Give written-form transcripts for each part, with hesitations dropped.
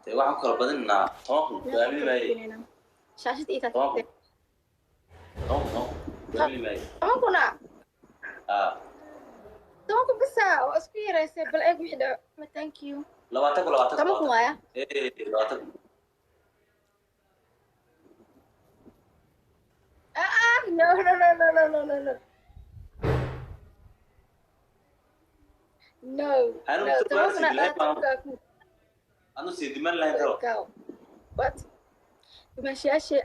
Dee waxaan ku kala badinaynaa 10,000 Meeqa aamini kala maaye. badinaynaa? Shaashada ii 10,000. taagtay. 10,000, 10,000 aamini maaye. 10,000 ah? Aa. 10,000 bisa oo isku yaraysay, bal eeg wixii dhaco. Ma thank you. 20,000, 20,000. 10,000 waaya. Ee, 20,000. Ah ah, no no no no no no no no no. Anu no, 10,000 lahayn ah. baan 10,000 ku anu sii diman lahayn talo. Go what? Dumashayaasha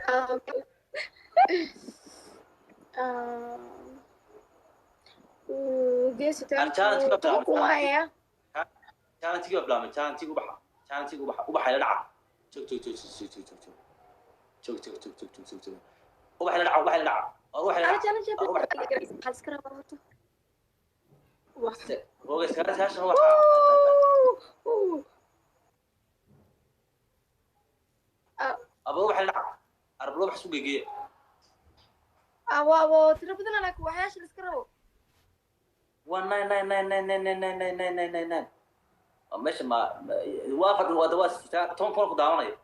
geesi. Aan Thank challenge you. ka 10,000 waaya. Challenge baa bilaabmay, challenge ubaxa, challenge ubaxa, ubaxa ila dhaca. Joog, joog, joog, joog, joog, joog, joog, joog, joog, joog, joog, joog, joog, ubaxa ila dhaca, ubaxa ila dhaca, ubaxa ila ana dhaca. Challenge Ubaxa. Waxaa iska rabaa horta. Wax. Oga iskaashan ubaxa. Aba, ubaxa ila dhaca, arbalo ubax isku gegeeya. Waa tiro badan, laakiin waxyaasha la iska rabo. 1 9 9 9 9 9 9 9 9 9 9 9 9. Waa meesha ma waa afar, waa 10,000 ku daawanaya.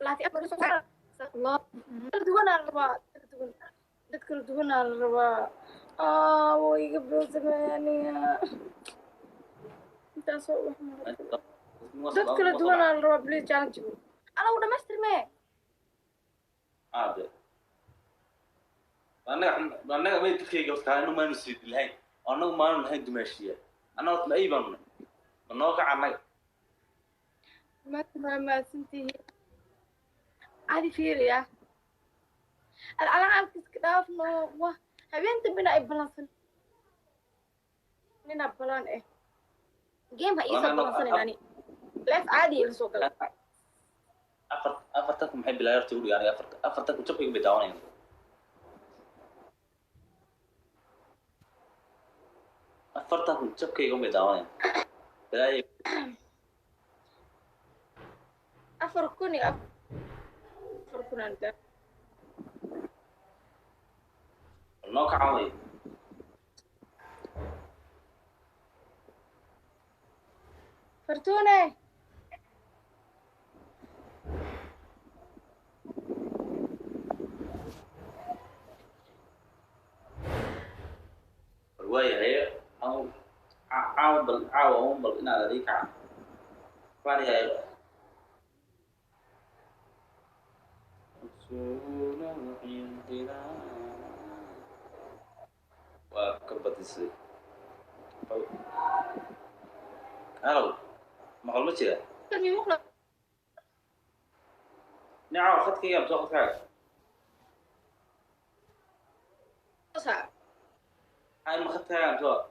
Laakiin afar kala duwanaa la rabaa, kala duwan, dad kala duwanaa la rabaa. Waa iga buuxsamay aniga intaasoo wax ma dad kala duwanaa la rabaa. Please, challenge anagu dhamaystirmee. Ade annaga annaga may dadkayga horta anu maanu siidi lahayn, annagu maanu lahayn dumaashiya, annaga horta ma ay baanu nahay, ma noo kaca annaga. Maanta waa mahadsantihiin. Cadi fiiriya, alcalacalka iska dhaafno. Wa habeen dambena ay balansan nina balan eh game ha iisoo balansanin. Ani leef caadi ila soo gala. Afar 40,000 maxay bilaay horta guriga aniga? 40,000 jabkayga bay daawanayaan. 40,000 jabkayga bay daawanayaan bilaay. 4,000 iyo 4,000 aan daa. Noo kacan way. Fartuune. Bal waayahay, caawa, bal caawa un, bal inaad adii kaca waan yahay. Waa ka badisay. Halow, maqal ma jira? Mi maqla. Nicaw, khadkayga mise khadkaaga? Hay, ma khadkaaga mise waa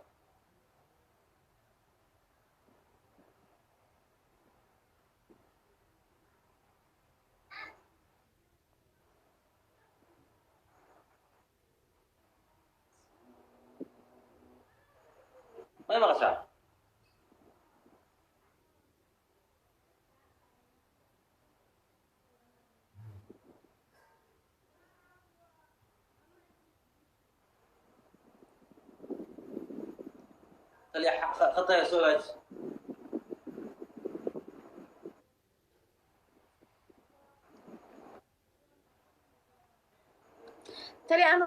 may maqashaa? Taliya, khadkaaga soo hagaaji. Tali ano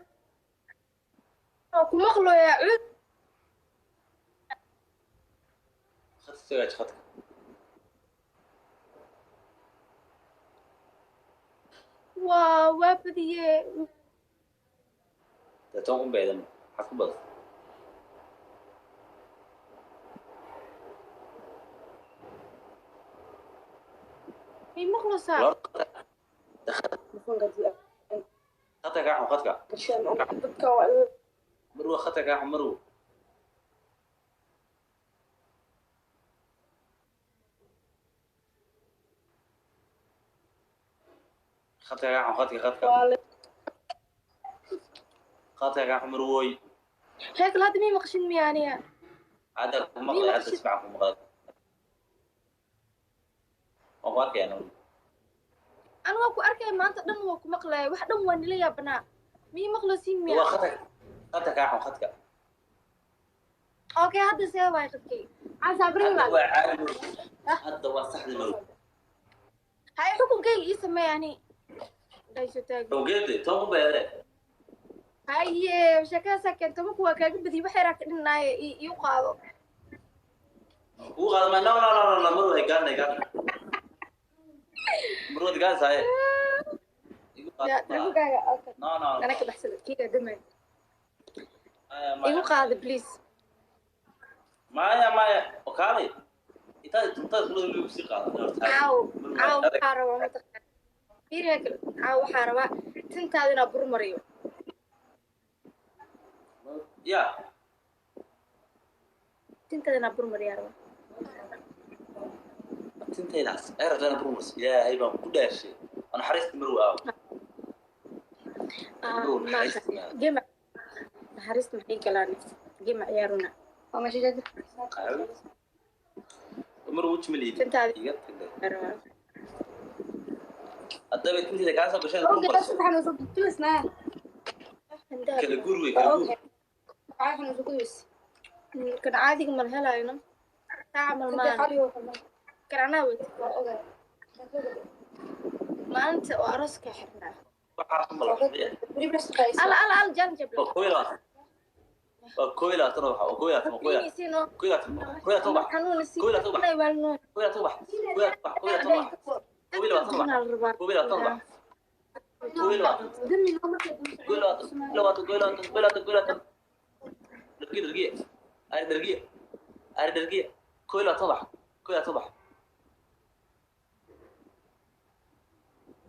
ku maqloyaa cud. Khadka soo hagaaji, khadka. Waa badiye. Dee 10,000 baydan maxaad ku badatay? Mi maqlaysaa? Khadka kaa xun, khadka marwo, khadka kaa xun, marwo. Khadka kaa xun, khadka, khadka, khadka kaa xun, marwoy. Heekal, hadda mi maqshin miya aniga? Hadda ku maqlay, hadda si fiican ku maqlay, waan ku arkaya anigu. Ana waa ku arkaya, maanta dhan waa ku maqlaya, wax dhan waa nila yaabanaa. Mii maqlaysiin miya? Waa khadka, khadka kaa xun, khadka. Okay, hadda see waay khadkay? Casaabirin. Hadda waa caadi, marwo, hadda waa saxdi, marwo. Hay xukunkayga ii sameey ani. Dhayso taagi. Ogeede 10,000 baa yaale. Haye sheekadaasaa keenta marku waa kaaga badiyay wax yaraa ka dhinaaye iu qaado. Kugu qaado ma no no no no Marwa gaadnay gaadnay. Marwa gaadnay. Igu qaado. Telefonkaaga okay. No no. Ana ka baxsada kiigaa damay. Maya maya. Igu qaado please. Maya maya. Oo kaalay. Intaad intaad kula lagu sii qaado. Caaw caaw waxaa rabaa mataqaana. Fiiriya kale caaw waxaa rabaa tintaada inaa bur mariyo. Ya. Tintaada inaa bur mariyaa rabaa. Tintaydaas ay rabtaa inaa bur mariso. Ilaahay baan ku dhaashay. Waa naxariista Marwa aaw. Marwa naxariista maaha. Gema naxariista maxay galaan gema ciyaaruna. Marwa weji ma liidin. Tintaada Iga tagday. rabaa. Haddaba tintayda kaa soo gashay inaad bur mariso. Kala guur wey kala guur. Kan caadiga mal helaayno. Taa camal maahan. Kan anaa wet. Maalinta oo arooska xirnaa. Waxaas ma la bixiya. Alla alla alla jaan jabla. Waa 21. Waa 21 waxa. Waa 21. Waa 21. Siino. 21. 21 wax. Xanuun si. 21 wax. Ay waalno. 21 wax. 21 wax. 21 wax. 21 wax. 21. 21 21 21 21. Dhargiye dhargiye. Ari dhargiye. Ari dhargiye. 21 wax. 21 wax.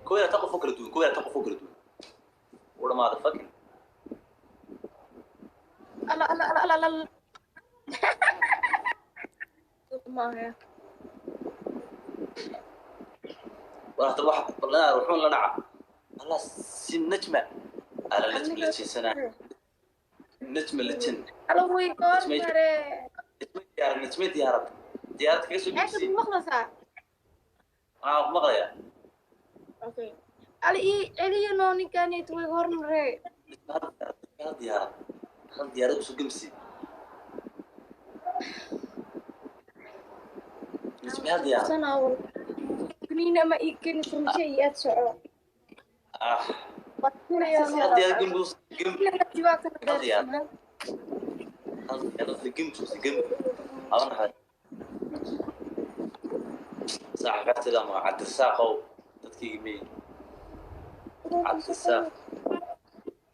21 qof oo kala duwan. 21 qof oo kala duwan. U dhamaada fucking. Alla alla alla alla alla. Maaha. War hadda wax ballanaa wuxuun la dhaca. Allah si najma. Ala najma la jinsanaa. Najma la jin. Alla way goor mare. Najma diyaarad najma diyaarad. Diyaarad kaga soo Meesha gudbisay. ku maqlaysaa? Waxaan ku maqlayaa. Okay. Alla ii celiyo noo ninkaanayt way goor mare. Najma hal diyaarad hal diyaarad. Hal diyaarad usoo gemsi. Najma hal diyaarad. Sanaa wal. Kuniina ma ii keeni farmashiya iyo aad soco. Ah. Hal diyaarad gem gem. Hal diyaarad. Hal diyaarad gem gem. Haban naxay. Saaxiibtayda ama Cabdirasaaqow dadkii meey. Cabdirasaaq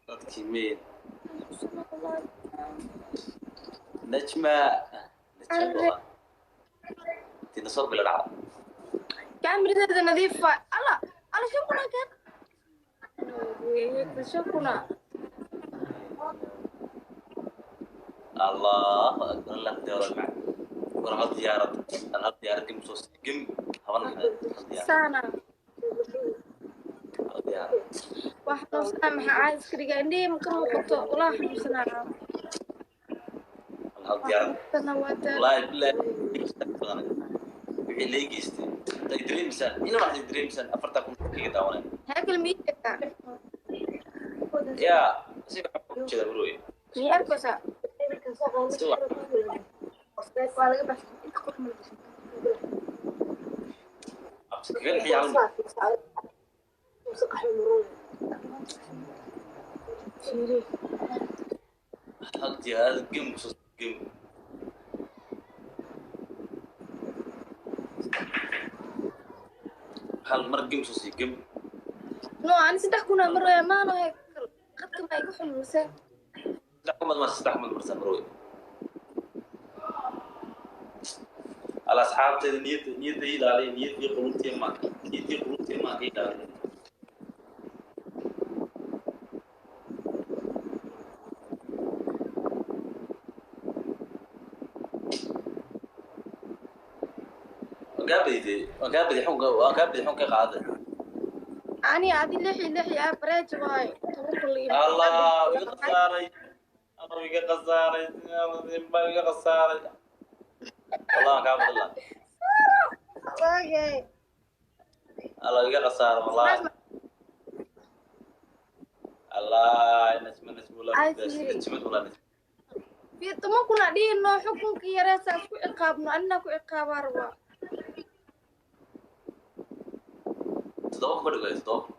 dadkii meey. Najma Najma waa. Dinosaur bila dhacda. Kaamiradeeda nadiif waa. Alla alla shan kuna kan. Shan kuna. Allahu akbar Allah diyaarad macna. War hal diyaarad hal diyaarad gem soo gem haban naxay hal diyaarad Sana. hal diyaarad. Wax xanuunsanaa maxaa caadi iska dhigaa indhihii ma ka muuqato walaa xanuunsanaa. Hal diyaarad. Sana waa taa. Wallahi billahi badan. Wixii la geystay. Tay dareemaysaa ina waxay dareemaysaa 40,000 kaga daawanay. Haakal mii jeedaa. Ya si waxaan ku jeedaa marwey. Mii arkaysaa? Si wax absi kaga dhixiya hal mar. Fiiri. Hal diyaarad gem soo gem. Hal mar gem soo sii gem. No, ani 3,000 aa marwaya maano haakal. Qadka ma igu xun mise? 3,000 mar 3,000 marsaa marwey. Ala asxaabteeda niyadda niyadda ii ilaaliya niyaddii qulubtii ma niyaddii qulubtii ma ka ilaaliya. Waan kaa badiyay waan kaa badiyay xunka waan kaa badiyay xunka qaaday. Ani adi lix iyo lix iyo average waayo. 10,000 la ii Allah iga khasaaray. Allah iga khasaaray. Allah iga khasaaray. Wallah waan kaa badin lahaa. Okay. Allah iga khasaaray wallahi. Allah najma najma wallah Ay, fiiri. najma wallah najma. Fi 10,000 aa dhihi noo xukunka yareesa isku ciqaabno anina ku ciqaabaa rabaa. 7,000 ka dhigay, 7,000.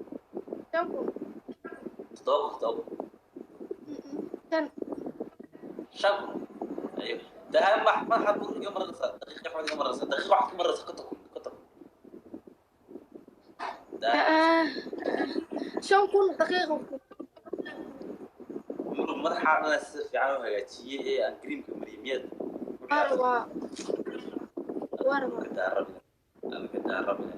5,000. 7,000, 7,000. Shan. 5,000. Ayo ده madaxa bur iga maraysa, daqiiqa waxaad iga maraysa, daqiiqa waxaad ka maraysa 50,000, 50,000. 5,000 daqiiqa. Murug madaxa dhan si fiican u hagaajiyey ee aan creamka mariyay miyaad? Waa rabaa, waa rabaa. Kadaa rabina, kadaa rabina.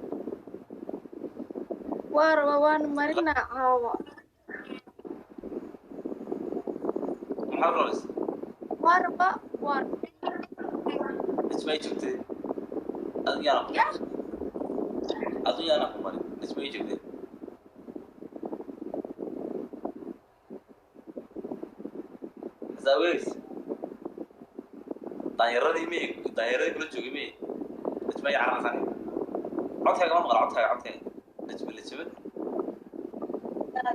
Waa rabaa, waana marinaa caawa. Maxaad rabaysa? Waa rabaa, waa. Ismay joogtay adigu yaana ku Ya. Adigu yaana ku marin, ismay joogtay. Xisaabeys daanyaradii miy, daanyaradii kula joogay miy? Ismay cararsan, codkaaga ma maqla, codkaaga, codkaaga. Najma, najma.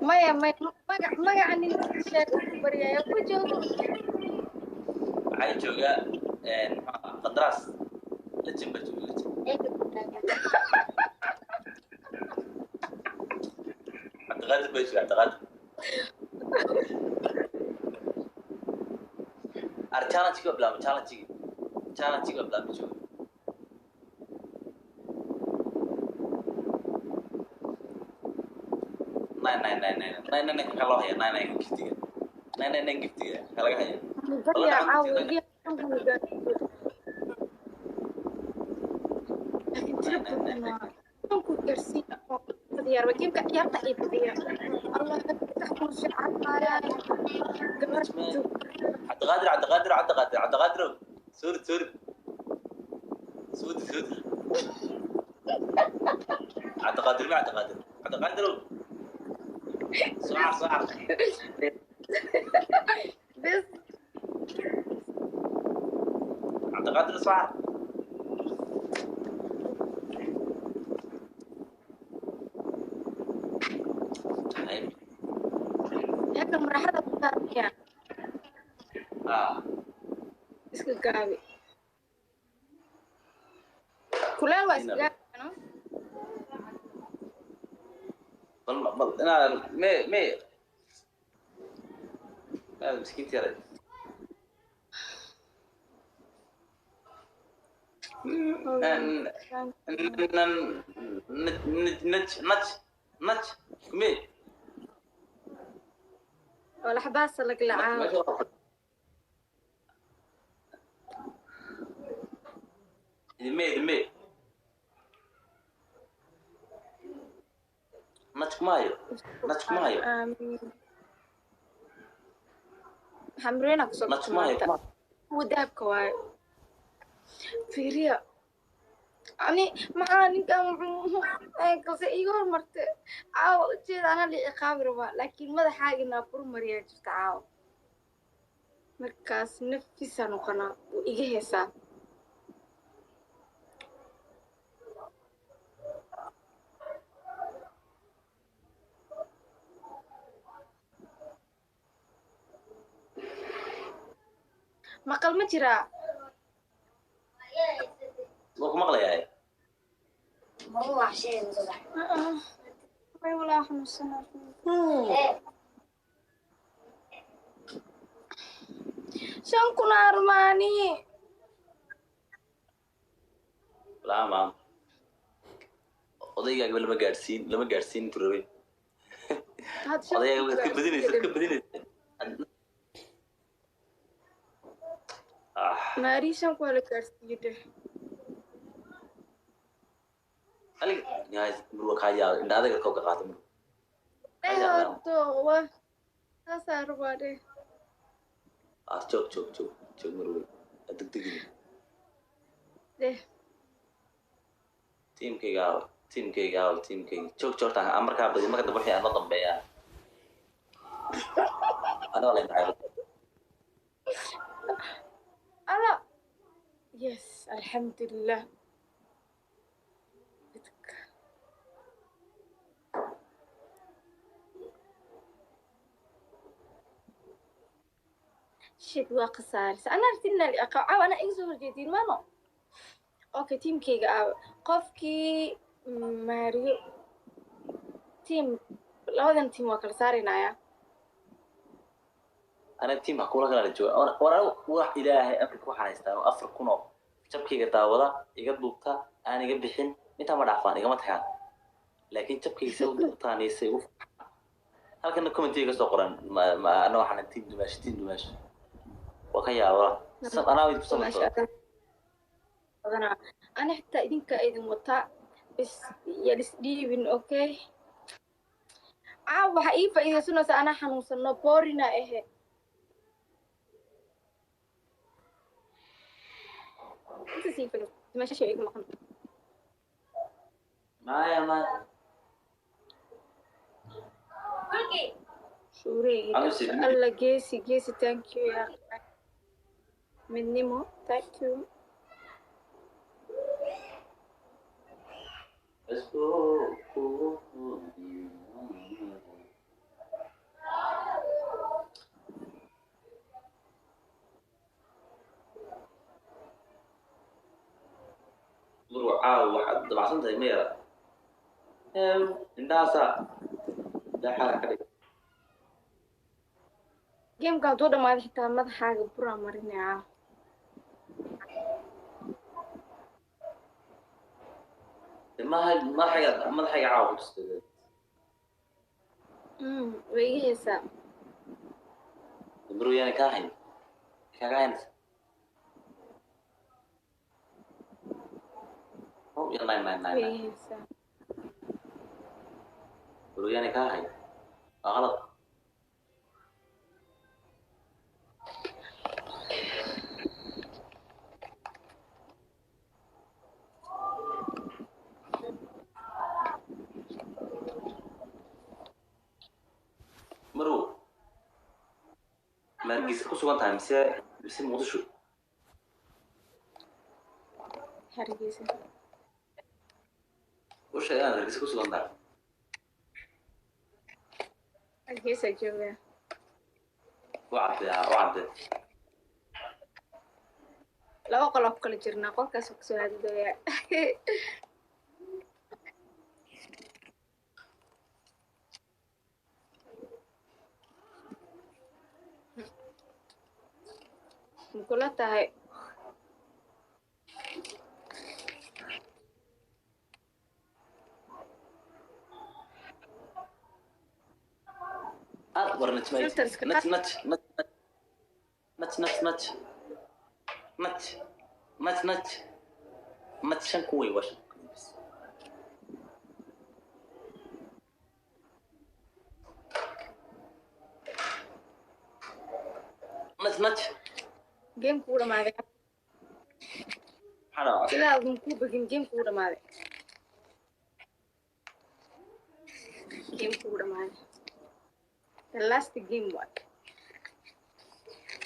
Maya, maya, magac, magaca nin sheeg ku baryaya ku joogo. Waxaa joogaa maxaa qandaraas lajin baa jooga, lajin. Cabdiqaadir baa jooga, Cabdiqaadir. Ar challenge waa bilaabmay, challenge, challenge waa bilaabmay, jooga. Nine nine nine nine nine nine nine kan loo haya, nine nine giftiga, nine nine nine giftiga ka laga haya. Baryaa caawa iga 5,000 gaarsiiyo. Laakiin tiro badanaa 5,000 gaarsiiya oo diyaar waa gameka, ciyaarta ay badiya. Allah, 3,000 shacabaya gabar joog. Cabdiqaadir, Cabdiqaadir, Cabdiqaadir, Cabdiqaadir, suurid, suurid, suurid, suurid. Cabdiqaadir ma Cabdiqaadir, Cabdiqaadir, soo car, soo car. Bes. Cabdiqaadir, soo car. Ay. Halka maraxada ku taarmiya. Ah. Iska gaabi, kuleel waa iska gaabi, no? Bal bal inaa me me miskiinta yaray. Naj naj naj kume. Walaxbaasa laglacaa. Idime, idime, naj kuma hayo, naj kuma hayo. Xamreyna kusoo Naj kuma hayo. maanta kuwa dahabka waayo. Fiiriya, ani maxaa ninkan wuxuu kalse iiga hormartay caawa? Ujeeda ana la ciqaabi rabaa, laakiin madaxaaga inaa furmariyaa jirta caawa. Markaas naftiisaa noqonaa, wuu iga heesaa. Maqal ma jiraa? Waa ku maqlayaa. May, walaa xanuunsanaa. 5,000 armaani. Walaa maam, odaygaaga lama gaadhsiin, lama gaadhsiin intuu rabay. Hadda shan Odayga kun waad ka badinaysa, ka badinaysa. Ah. Maari, 5,000 waa la gaarsiiyo dheh. Aniga guys, murwa kaa yaabay, indha adaga koo ka qaata murwa. Eh, horto waa saasaa rabaa dheh. Ah, joog, joog, joog, joog, murwe, ha degdegin. Dheh. Tiimkayga aaw, tiimkayga aaw, tiimkayga, joog, joogtaan aan markaa badi, marka dambe wixii aan la dambeeyaa anoo la indhacay. Ala, yes, alxamdulilah. Dadka shit waa khasaarisa. Ana artina caaw ana iga soo horjeedin maano. Okay, tiimkayga aaw, qofkii maariyo. Team, labadan team waa kala saaraynayaa. Aniga team ha kula kala jooga. War anigu wax Ilaahay Afrika waxaan haystaa oo 4000 oo jabkayga daawada, iga duubta, aan iga bixin, intaa ma dhaafaan, igama tagaan, laakiin jabkayga say u duubtaan iyo say u halkana commentiga kasoo qoran. Ana waxaan team dumaash, team dumaash waa ka yaabaa. Anaa idinku Maasha samayso. Allah. Badanaa ani xitaa idinka idin wataa bis yaan isdhiibin. Okay, caawa waxaa ii faa'iidaysanaysa anaa xanuunsano boorina ahe. Intaas ii faa'iidayso, meesha iga maqan. Maya, maya. Shuureyga. Anusi. Alla, geesi geesi, thank you yaa midnimo, thank you. Murwa, caawa waxaad dabacsan tahay ma yara. Indhahaasaa daaxaa ka dhig. Gameka hadduu dhamaado xitaa madaxaaga buraa marinaya. Maha madaxayga caawa ku tustay. Way iga heesaa. Murwa, yaana kaa hayn, kaaga haynaysa. Oh, ya nine nine nine Way iga nine. heesaa. Murwa, yaana kaa hayn, waa qalad. Marwo, ma Hargeysa ku sugan tahay mise Muqdisho? Hargeysa. U sheeg inaad Hargeysa ku sugan tahay. Hargeysa joogaa. U caddee, ha u caddee. Laba qol oo ku kala jirnaa, qolkaas oo kasoo hadlaya. Makula tahay? Ah, war najmay. Filterska. Naj naj naj naj naj naj naj naj naj naj, 5000 wey, waa 5000 bas. Naj naj. Gameka uu dhamaaday. Maxaa dhacay? Sidaadan kuu begin, gameka uu dhamaaday, gameka uu dhamaaday, the last game waay.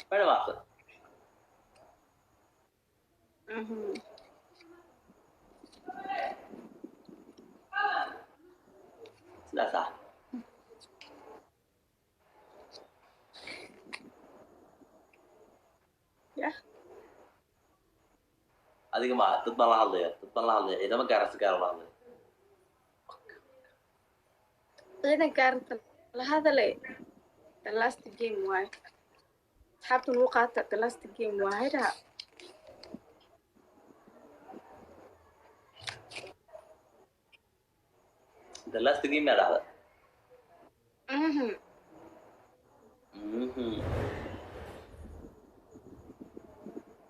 Ma dhamaatay? Mhm. Sidaas ah. Yah. Adiga ma dad baan la hadlaya, dad baan la hadlaya, ciidamo gaara, si gaara la hadlaya. Ciidanka arrinta la hadalay, the last game waay. Asxaabta nagu qaata, the last game waay dhaha. The last game yaa dhahda? Mhm. Mhm.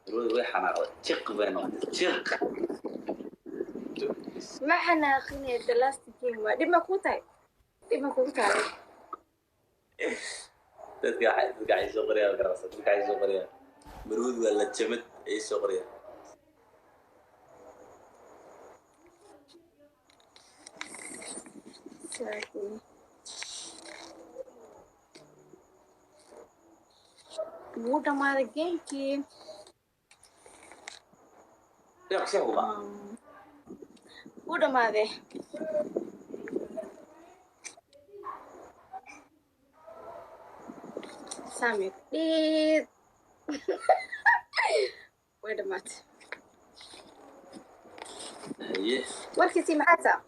Marwada way xanaaqday, jiq bay noqotay, jiq. Ma xanaaqinaya, the last game waay. Dhib ma kuu tahay? Dhib ma kugu tahay? Dadka waxay soo qorayaan garabsa, dadka waxay soo qorayaan marwadu waa la jamad ayay soo qorayaan. Exactly. Wuu dhamaaday gamekii. Yaa kusii xukumaa. Wuu dhamaaday. Samir dhiid, way dhamaatay. Haye. Warkiisii maxaa taa?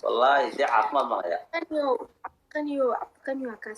Wallaahi dee caafimaad ma haya. Qaniyow, Cabdiqaniyow, Cabdiqaniyow, kaasa.